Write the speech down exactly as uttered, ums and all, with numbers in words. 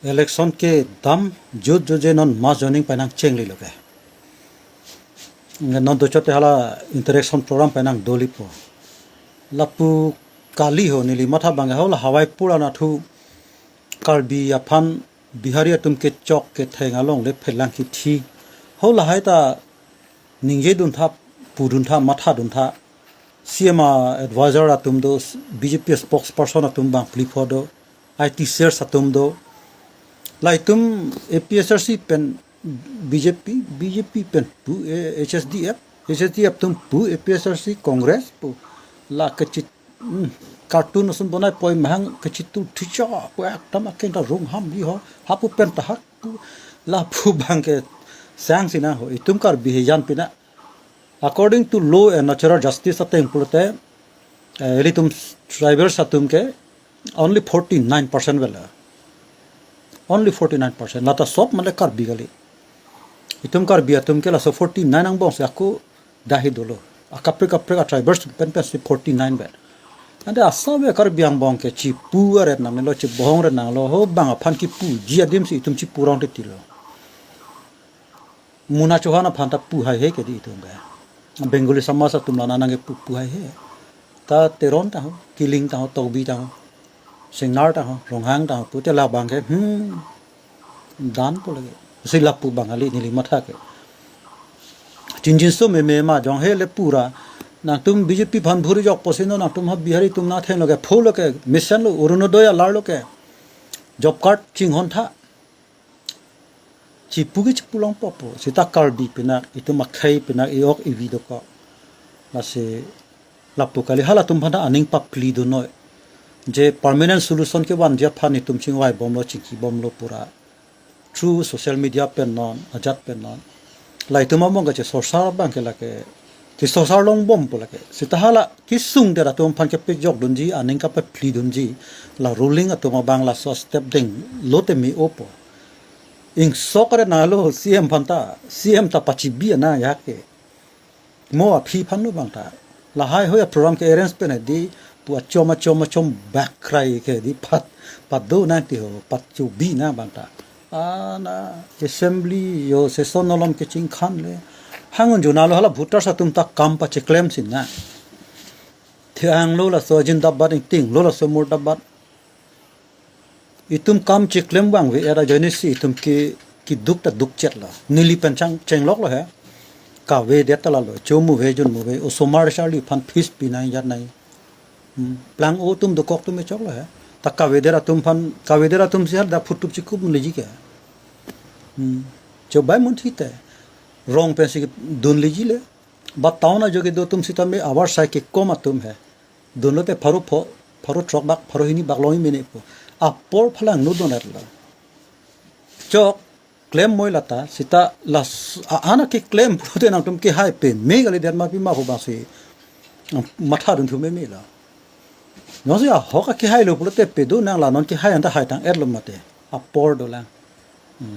Election kedam jut jut je non mass joining pai nangchenglilo ke. Nge non dochote hala interaction program pai nangdolipo. Lapu kali ho neli matha abang ke hala Hawaipur anatthu Karbi aphan Bihari atum kechok ketheng along le phelang kithi. Hala lahai ta ningjeduntha, puduntha, mathaduntha. C M a advisor atum do, B J P spokesperson atum bang phli pho do, I T search atum do. Laitum A P H L C pen B J P, B J P pen pu, eh, H S D F, H S D F atum pu, A P H L C Congress pu. La kechit, hmm, cartoon ason bonai poi mahang kechit tu thicha pu ekdam akeng ta rung ham di ho. Hapu pen tahak pu. Lapu abang ke sang sina ho. Itum Karbi he jan pina. According to law and natural justice ateng pulote, eh, ilitum tribals atum ke only forty-nine percent vela. Only forty-nine percent. Lata sob mane Karbi kali. Itum Karbi atum ke laso forty-nine angbong si ako dahi dolo. Akaprek kaprek a tribals pen pen si forty-nine vet. Ante asap ve Karbi angbong ke chipu aret nangnelo, chibohong aret nanglo, ho bang aphan kipuji adim si itum chipu rong titilo. Mona Chauhan aphan ta pu haihe ke di itum ke. Bengali samaj atum la nanang ke pu, pu haihe. Ta Teron ta ho, Killing ta ho, Tokbi ta ho, Singnar ta ho, Ronghang ta ho, pute labang ke, hmm, dan po lagi. Si lapu abang kali neli matha ke. Chinjinso meme ma jong he le pura. Nangtum B J P aphan bhuri jok pusi non nangtum ha Bihari atum nangthenglo ke, pho lo ke, mesen lo, Orunodoi alar lo ke. Job card chinghon tha. Chipu ke chipu longpo po. Sita Karbi pinak, itum akhei pinak, i-ok ivi dokok. Lasi lapu kali, halatum aphan ta aning paphli dunnoi. Je permanent solution kevanji aphan itum chingvai bomlo, chingki bomlo pura. Through social media pen non, ajat pen non. Laitum among kachesorsar abang ke lake, chesorsar longbom po lake. Sita hala kesung der atum aphan kepejok dunji, aning kapaphli dunji. La ruling atum abang laso step denglo te me-o po. Ingsok aret nanglo C M aphan ta, C M ta pachibi ana ya ke. Mo aphi aphan lo abang ta. Lahai hoi a program ke arrange pen di pu achom achom achom bakrai ke di pat, pat do nang ti ho, pat chubi nang abang ta. Ana assembly yo session along kechingkhan le. Hangun juna lo hala voters atum ta kam pacheklem sina. Thiang lo laso jindabad, ingting lo laso murdabad. Itum kam cheklem vangve era ajoine si itum ke, keduk ta dukchet lo. Neli pen chang chenglok lo he. Kavedet ta lalo. Cho muve, jun muve. Osomar Charlie aphan fees pi nang jat nang. Hmm. Plang-o atum dokok atum me choklo he. Ta kavedet atum aphan, kavedet atum si har da phutup chikup leji ke. Hmm. Cho bai mun thi te. Rong pen si dun leji le. Ba town ajo kedo atum sitame abar sai kekom atum he. Dunlo te pharo pho, pharo throk bak, pharo hini bak longji mene po. Apor phalang nu dun etlo. Chok, klem moi lata, sita las, a-, ana keklem pulote nangtum kehai pame kali, det ma pima pu bang si matha dunthu meme lo. Jongsi ahok akehai lo pulote pado nang, la non kehai anta haitang etlo mate. Apor dolang. Hmm.